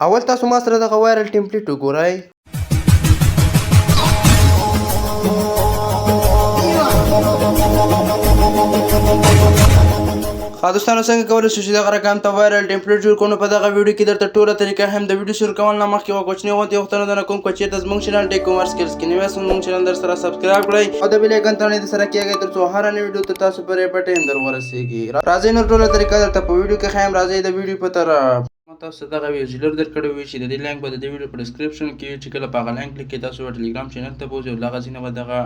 اول تاسو ما سره دغه وایرل ټیمپلیټ وګورئ. ښه دوستانو، څنګه کولی شو چې دغه رقم ته وایرل ټیمپلیټ جوړ کړو؟ نو په دغه ویډیو کې درته ټوله طریقه هم. د ویډیو شروع کول نه مخکې یوه کوچنۍ غونډې غوښتنه درنه کوم: که چېرته زموږ چینل ټیک کومر سکیلز کې نوی یاست، زموږ چینل در سره سبسکرایب کړئ او د بیل آیکن تڼۍ در سره کېږئ، تر څو هره نوې ویډیو ته تاسو پرې په ټایم در ورسېږي. راځئ، نور ټوله طریقه درته په ویډیو کې ښیم. راځئ د ویډیو په طرف. ما تاسو ته دغه ویزولر درکړی وي چې د دې لینک به د دې ویډیو په ډسکرپشن کې وي، چې کله په هغه لینک کلیک کړئ، تاسو به ټلیګرام چینل ته بوځي او دغه ځینې به دغه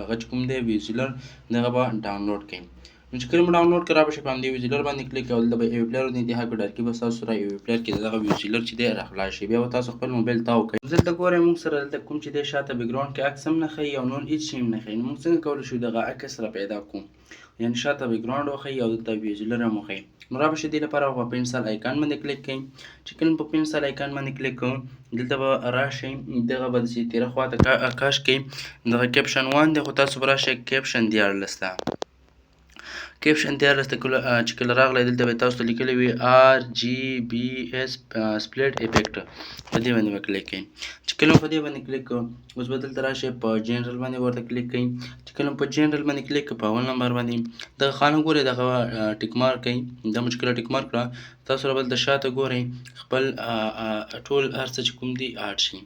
هغه چې کوم دی ویزولر، دغه به ډاونلوډ کړئ. نو چې کله مو ډاونلوډ کړ، را به شئ، په همدې ویزولر باندې کلیک او دلته به ایوي پلیر د انتها کې ډایرکټ به تاسو سره ایوي پلیر کې دغه ویزولر چې دی راخلاص شي. بیا به تاسو خپل موبایل تاو کړئ. دلته ګورئ، موږ سره دلته کوم چې دی شاته بیکګراوند کې عکس هم نه ښیي او نور هیڅ شی هم نه ښیي. نو موږ څنګه کولی شو دغه عکس را پیدا کړو، یعنی شاته بیکګراوند وښیي او دلته ویزولر هم وښیي؟ نو را به شئ، دې لپاره په پنسل آیکان باندې کلیک کړئ. چې کله په پنسل آیکان باندې کلیک کوو، دلته به راشئ، دغه به داسې تیره خواته کش کړئ. دغه کیپشن 1 دی، خو تاسو به راشئ کیپشن 13 ته. کیپشن 13 ته کله چې کله راغلی، دلته به تاسو ته لیکلی وي RGB S سپلیټ افیکټ. په دې باندې به کلیک کړئ. چې کله په دې باندې کلیک کړو، اوس به دلته راشئ، په جنرال باندې ورته کلیک کړئ. چې کله په جنرال باندې کلیک کړئ، په اول نمبر باندې دغه خانه ګورئ، دغه ټیک مارک کړئ. دا مو چې کله ټیک مارک کړه، تاسو را دلته شاته ګورئ، خپل ټول هر څه چې کوم دي اډ شي،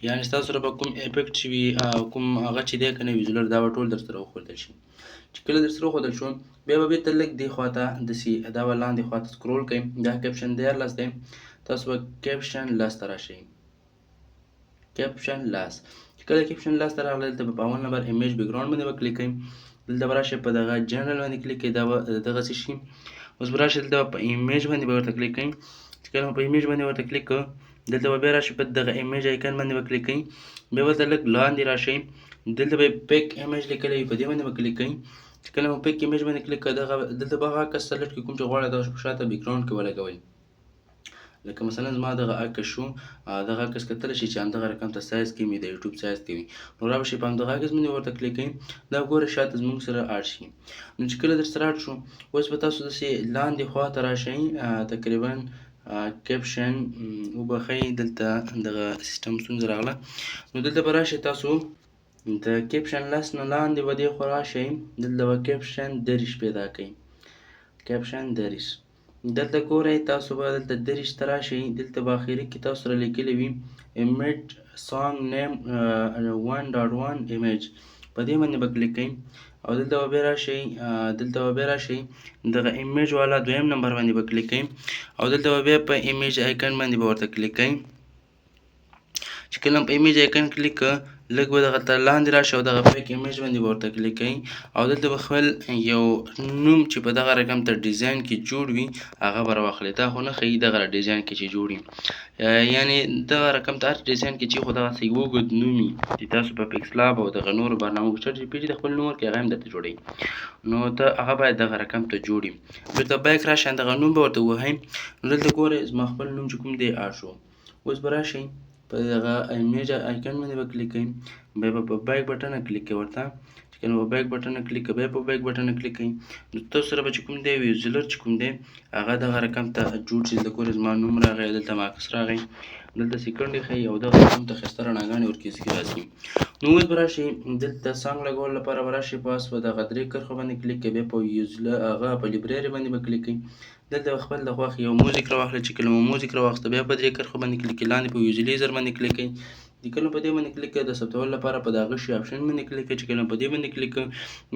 یعنی ستاسو سره به کوم افیکټ چې وي، کوم هغه چې دی که نه ویزولر، دا به ټول در سره وښودل شي. چې کله در سره وښودل شو، بیا به بیرته لږ دې خواته داسې دا به لاندې خواته سکرول کړئ. دا کیپشن 13 دی، تاسو به کیپشن 10 ته راشئ. کیپشن 10 چې کله کیپشن 10 ته راغلی، دلته به په اول نمبر ایمیج بیکګراوند باندې به کلیک کړئ. دلته به راشئ، په دغه جنرال باندې کلیک کړئ. دا به دغسې شي. اوس به راشئ، دلته په ایمیج باندې به ورته کلیک کړئ. چې کله په ایمیج باندې ورته کلیک کړئ، دلته به بیا راشئ، په دغه ایمیج آیکن باندې به کلیک کړئ. بیا ورته لږ لاندې راشئ، دلته به پیک ایمیج لیکلی وي، په دې باندې به کلیک کړئ. چې کله مو پیک ایمیج باندې کلیک کړئ، دغه دلته به هغه عکس سلیکټ کړئ کوم چې غواړئ دغه په شاته بیکګراوند کې ولګوئ. لکه مثلا زما دغه عکس شو. دغه عکس کتلی شئ چې همدغه رقم ته سایز کې وي، د یوټیوب سایز کې وي. نو را به شئ، په همدغه عکس باندې ورته کلیک کړئ. دا ګوره، شاته زموږ سره اډ شي. نو چې کله در سره اډ شو، اوس به تاسو داسې لاندې خواته راشئ، تقریبا کیپشن وبخښئ، دلته دغه سیستم ستونزه راغله. نو دلته به راشئ تاسو د کیپشن 10 نه لاندې به دې خوا راشئ، دلته به کیپشن 23 پیدا کړئ. کیپشن 23 دلته ګورئ، تاسو به دلته 23 ته راشئ. دلته به اخري کې تاسو سره لیکلي وي ایمیج سانګ نیم 1.1 ایمیج. په دې باندې به کلیک کړئ او دلته به بیا راشئ، دلته به بیا راشئ، دغه ایمیج والا دویم نمبر باندې به کلیک کړئ او دلته به بیا په ایمیج آیکن باندې به ورته کلیک کړئ. چې کله په ایمیج آیکن کلیک کړئ، لږ به دغه ته لاندې راشي او دغه پیک ایمیج باندې به ورته کلیک کړئ او دلته به خپل یو نوم چې په دغه رقم ته ډیزاین کې جوړ وي، هغه به راواخلئ. دا خو نه ښیي دغه ډیزاین کې چې جوړ وي، یعنی دغه رقم ته هر ډیزاین کې چې خو دغسې یو اوږد نوم وي چې تاسو په پیکسلاب او دغه نورو برنامو کې چټ جي پي ټي د خپل نوم ورکړي، هغه هم درته جوړوي. نو ته هغه باید دغه رقم ته جوړ وي. بیرته بیک راشئ، دغه نوم به ورته ووهئ. نو دلته ګورئ، زما خپل نوم چې کوم دی اډ شو. اوس به راشئ، په دغه ایمیج آیکن باندې به کلیک کړئ. بیا به په بیک بټن کلیک کړئ ورته. چې کله په بیک بټن کلیک کړئ، بیا په بیک بټن کلیک کړئ، نو تاسو سره به چې کوم دی ویزولر چې کوم دی، هغه دغه رقم ته جوړ شي. دلته ګورئ، زما نوم راغی، دلته ما عکس راغی، دلته سیکنډ ښیي او دغه رقم ته ښایسته رڼاګانې ورکې راځي. نو اوس به راشئ دلته سانګ لګولو لپاره به راشئ، پاس په دغه درې کرښو باندې کلیک کړئ. بیا په یوزلر هغه په لایبرري باندې به کلیک کړئ. دلته به خپل د خوښې یو موزیک راواخلئ. چې کله مو موزیک راواخیسته، بیا په درې کرښو باندې کلیک کړئ، لاندې په ویزولیزر باندې کلیک کړئ. د کله په دې باندې کلیک کړئ، د ثبتولو لپاره په دغه شي آپشن باندې کلیک کړئ. چې کله په دې باندې کلیک کړئ،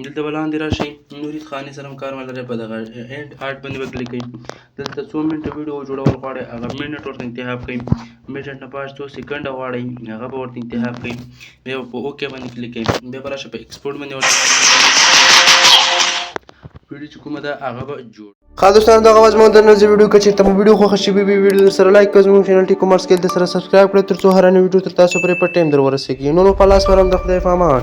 دلته به لاندې راشئ، نور هیڅ خانې سره هم کار مه لرئ. په دغه اند آرټ باندې به کلیک کړئ. دلته څو منټه ویډیو جوړول غواړئ، هغه منټ ورته انتخاب کړئ. منټ نه پاس څو سیکنډه غواړئ، هغه به ورته انتخاب کړئ. بیا په اوکې باندې کلیک کړئ. بیا به راشئ، په ایکسپورټ باندې ورته ویډیو چې کومه ده، هغه به جوړ. ښه دوستانو، دغه وه زموږ د نن ویډیو. که چېرته مو ویډیو خوښه شوې وي، ویډیو در سره لایک کړئ، زموږ چینل ټیک کومر سکیل در سره سبسکرایب کړئ، تر څو هره نوې ویډیو تر تاسو پرې په ټایم در ورسېږي. نو په لاس ورم، د خدای په امان.